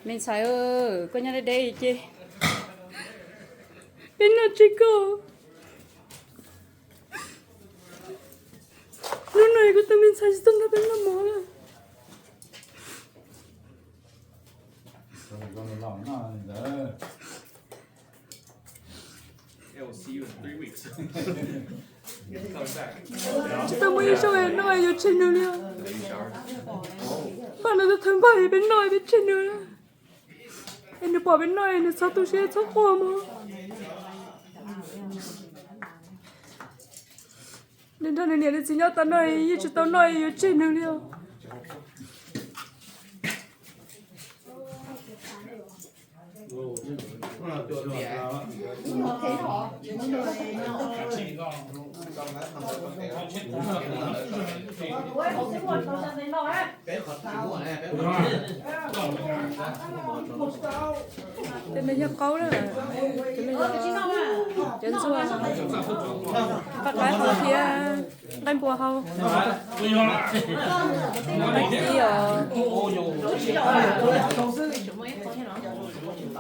Me ntxhais, koj nyob deb deb ces peb noj tsis koj. Hnub no kuv tus me ntxhais tsis tau nrog peb noj mov lawm. Tsis tau muaj ib zaug noj yuav tseg nws li. Npaj no twb thawb npaj peb noj peb tseg nws. Es nws pom peb noj nws txhob tu siab txhob quaj mog. Nws nrog nws niam nws txiv nyob tas no yeej tsis tau noj yuav tseg nws li os. Tes no yog qaub lawm, tes no yog cov ntxuag, nqaij qaib hau thiab nqaij npua hau.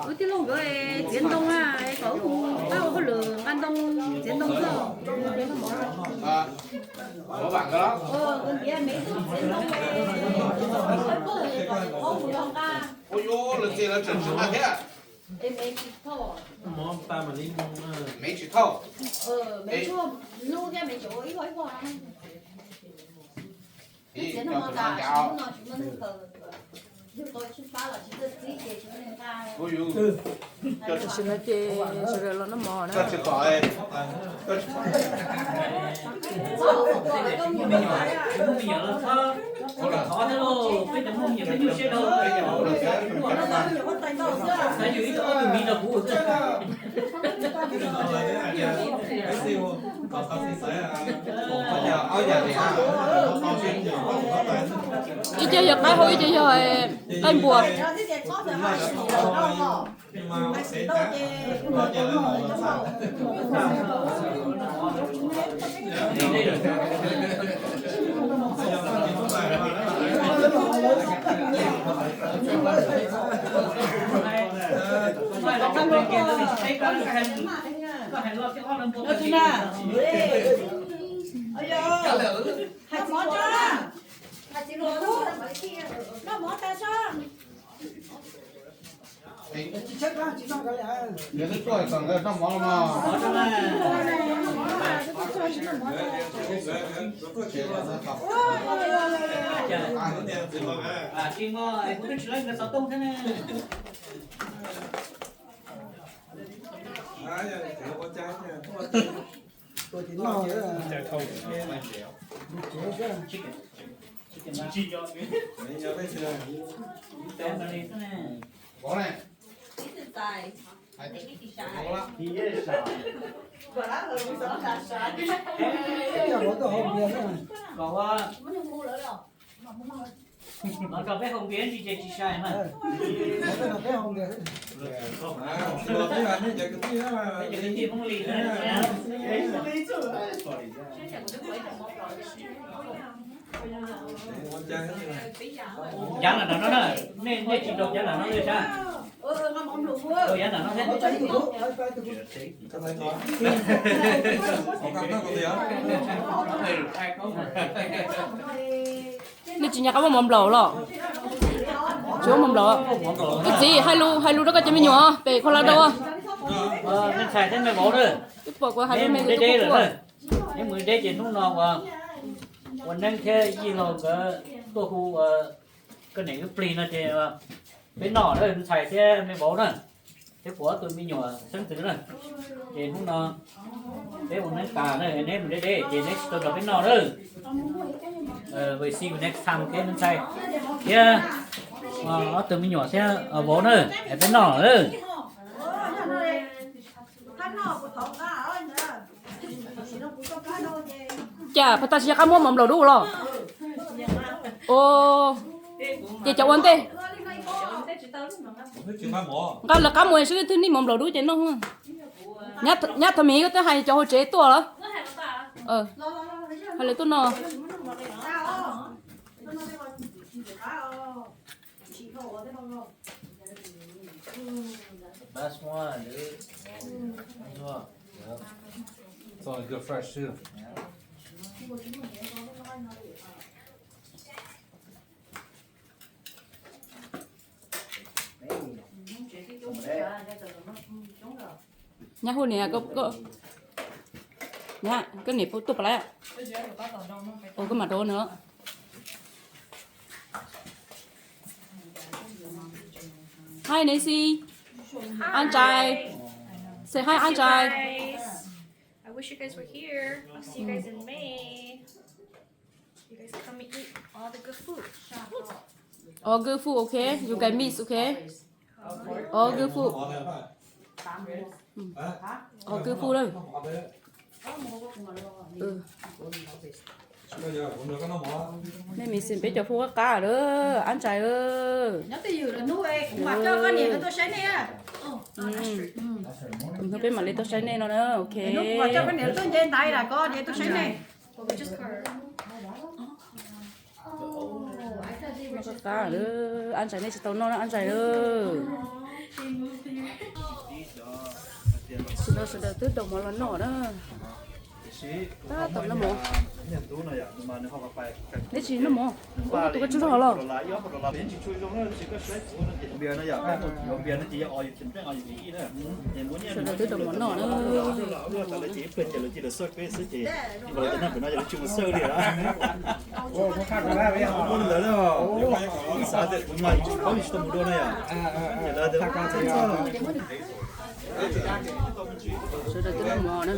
Wb tij laug nkawd txiav ntoo na, kom wb hu pab ua hauj lwm nqa ntoo, txiav ntoo txog. Nkawd tias me tub txiav ntoo, wb mus nqa. Ua yuav lawv txiav lawv tseem tsis nqa thiab. Es me tsis thauj. Me tsis thauj. Me tsuag hlub thiab me tseem ua ib vuag ib vuag. Txiav ntoo tas, hnub no tsis muaj neeg kawm, yug tau tsib pab los tsis txawj txib ces tsis muaj neeg nqa. Tam sim no ces sawv daws los noj mov na. Ib co yog qaib hau, ib co yog qaib npua. Hais mov tso, hais txiv luag tub, noj mov tas tso. Noj mov los mas. Tsis muaj, kuv twb tsis leej nkawd xov tooj thiab ne. Kom peb haus npias ntsis ces tsis sai mas. Peb cov kwv tij Hmoob Lis. Yav nram no na, nej tsis rau yav nram no li sab. Rau yav nram no thiab. Nej tsis nco qab muab mov nplaum los? Tsis muab mov nplaum. Koj txiv, hais lus, hais lus rau koj cov me nyuam pem kho la rau. Me ntxhais thiab me vauv na, twb pom kuv hais lus me deb deb lawm na. Neb mus deb ces hnub no ua, ua neeb thiab yij laug nkawd tuaj hu ua koj niam wb plig no ces peb noj na, ntxhais thiab me vauv na, thiab kuv ob tug me nyuam xeeb ntxwv na. Ces hnub no peb ua neeb tas na, neb mus deb deb ces neb tsis tau nrog peb noj na. We'll see you next time, ok, me ntxhais thiab ob tug me nyuam thiab vauv na, es peb noj na. Cas pha tas tsis nco qab muab mov nplaum dub los? Ces cov ua ntej nqa lawv qab mus seb twg nej mov nplaum dub ces noj. Nyab Thov Miv twb hais cov hauv tsev tuaj los? Hais lawv tuaj no. Last one, dude. Good job. Yep. It's only good fresh too. Yeah. Maybe. Over there. Nyab hu niam, koj, koj, nyab, koj niam tuaj pas lawm. Ua koj mam rau nws. Hi, Nancy. Hi. Anjay. Say hi, Anjay. Guys. I wish you guys were here. I'll see you guys in May. You guys come and eat all the good food. All good food, okay? You guys miss, okay? All good food. All good food lawm. Nej miss peb cov food qab qab lawm, Anjay. Nyob twj ywm lawm hnub es kuv mam coj koj niam lawv tuaj saib nej. Hnub peb mam li tuaj saib nej no na, ok. Hnub kuv mam coj koj niam tuaj nce ntaiv lawm, koj niam tuaj saib nej. Qab qab lawm, Anjay nej tsis tau noj na, Anjay lawm. Sawv daws, sawv daws twb daus mov los noj na. Tab tom noj mov. Neb tsis noj mov, ua tus koj tsis zog los. Sawv daws twb daus mov noj na. Sawv daws twb noj mov na.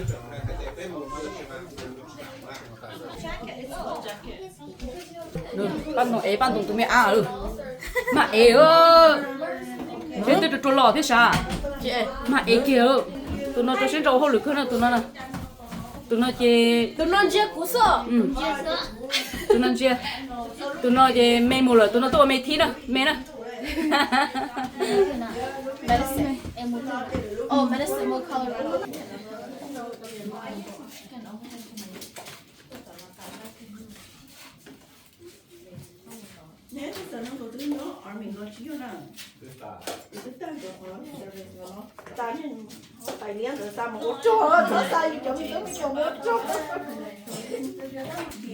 Paj Ntoo ev Paj Ntoo tus me ab, maj ev, peb twb rau rau los thiab sas, maj ev kiag. Tus no rau siab nrau hauj lwm kawg no, tus no, tus no ces, tus no ntsia kuv xwb, tus no ntsia, tus no ces me mus lawm, tus no tuaj ua me thib na, me na.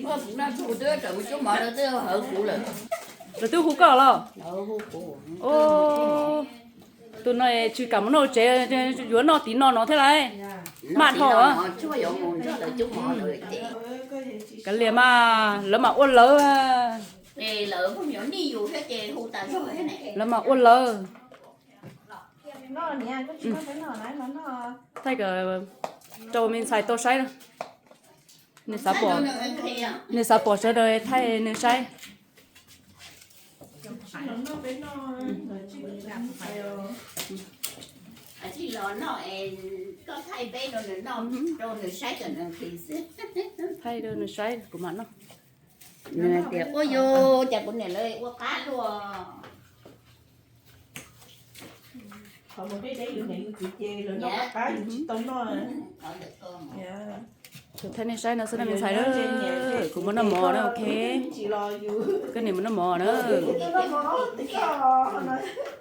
Ua kuv noj tsuag twb tawm mus cuab mov lawv twb hawv kuv lawm. Lawv twb hu koj los? Tus no tsis kam mus noj tsev, yuav noj tim no no thiab lauj. Maj dhau. Kav liam mas, lawv mam ua lawv. Lawv mam ua lawv. Thaij kom rau me ntxhais tau saib. Nws xav pom, nws xav pom sawv daws thaij nws saib. Thaij rau nws saib kuv mam noj. Nws tias ua yus cas kuv niam lawv ua qab dua. Thaij nej saib no xwb na me ntxhais na, kuv mus noj mov na, ok. Koj niam mus noj mov na.